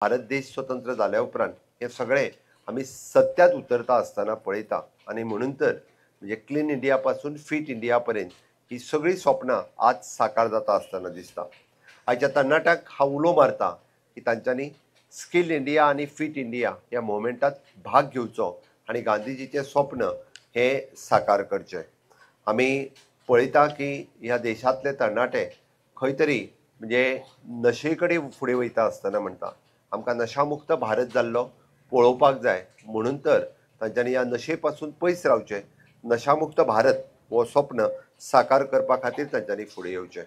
भारत देश स्वतंत्र जाल्या उपरांत हे सगळें आमी सत्यात उतरता आसतना पळयता आनी म्हणून तर म्हणजे क्लीन इंडिया पासून फिट इंडिया पर्यंत ही सगळीं स्वप्नां आज साकार जाता आसतना दिसता. आयच्या तरणाट्यांक हांव उलो मारता की तांच्यांनी स्किल इंडिया आनी फिट इंडिया ह्या मुवमेंटात भाग घेवचो आनी गांधीजीचें स्वप्न हें साकार करचें. आमी पळयता की ह्या देशांतले तरणाटे खंय तरी म्हणजे नशे कडेन फुडें वयता आसतना म्हणटा आमकां नशामुक्त भारत जाल्लो पळोवपाक जाय, म्हणून तर तांच्यांनी ह्या नशे पासून पयस रावचें, नशामुक्त भारत हो स्वप्न साकार करपा खातीर तांच्यांनी फुडें येवचें.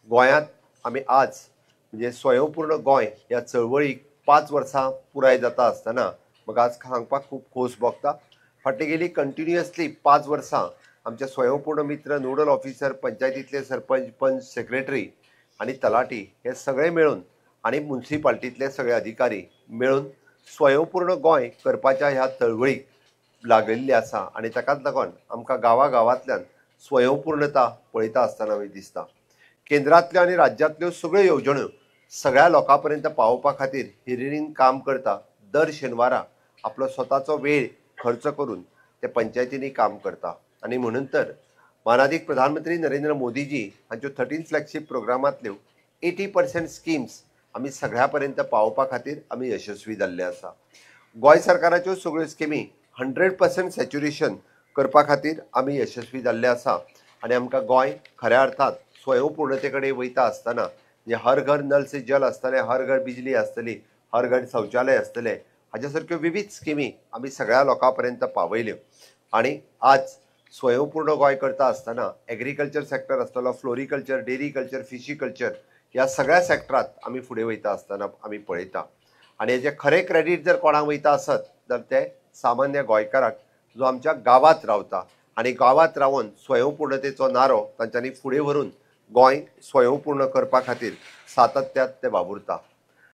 गोंयांत आमी आज म्हणजे स्वयंपूर्ण गोंय ह्या चळवळीक 5 वर्सां पुराय जाता आसतना म्हाका आज सांगपाक खूब खोस भोगता. फाटली गेली कंटिन्युअसली 5 वर्सां आमचे स्वयंपूर्ण मित्र, नोडल ऑफिसर, पंचायतींतले सरपंच, पंच, सेक्रेटरी आनी तलाठी हे सगळे मेळून आनी मुन्सिपाल्टींतले सगळे अधिकारी मेळून स्वयंपूर्ण गोंय करपाच्या ह्या चळवळीक लागिल्ली आसा आनी ताकाच लागून आमकां गांवागांवांतल्यान स्वयंपूर्णता पळयता आसतना आमी दिसता. केंद्रांतल्यो आनी राज्यांतल्यो सगळ्यो येवजण्यो सगळ्या लोकां पर्यंत पावोवपा खातीर हिरिरीन काम करता. दर शेनवारा आपलो स्वताचो वेळ खर्च करून ते पंचायतींनी काम करता आनी म्हणून तर मानादीक प्रधानमंत्री नरेंद्र मोदीजी हांच्यो 13 फ्लॅगशीप प्रोग्रामांतल्यो 80% स्किम्स आमी सगळ्या पर्यंत पावोवपा खातीर आमी यशस्वी जाल्ले आसा. गोंय सरकाराच्यो सगळ्यो स्किमी 100% सॅच्युरेशन करपा खातीर आमी यशस्वी जाल्ले आसा आनी आमकां गोंय खऱ्या अर्थात स्वयंपूर्णते कडेन वयता आसतना म्हणजे हर घर नल से जल आसतलें, हर घर बिजली आसतली, हर घर शौचालय आसतलें, हाज्या सारक्यो विविध स्किमी आमी सगळ्या लोकां पर्यंत पावयल्यो. आनी आज स्वयंपूर्ण गोंय करता आसतना एग्रीकल्चर सॅक्टर आसतलो, फ्लोरिकल्चर, डेरीकल्चर, फिशीकल्चर ह्या सगळ्या सॅक्टरांत आमी फुडें वयता आसतना आमी पळयता. आनी हेजें खरें क्रेडीट जर कोणाक वयता आसत तर ते सामान्य गोंयकाराक जो आमच्या गांवांत रावता आनी गांवांत रावन स्वयंपूर्णतेचो नारो तांच्यांनी फुडें व्हरून गोंय स्वयंपूर्ण करपा खातीर सातत्यात ते वावुरता.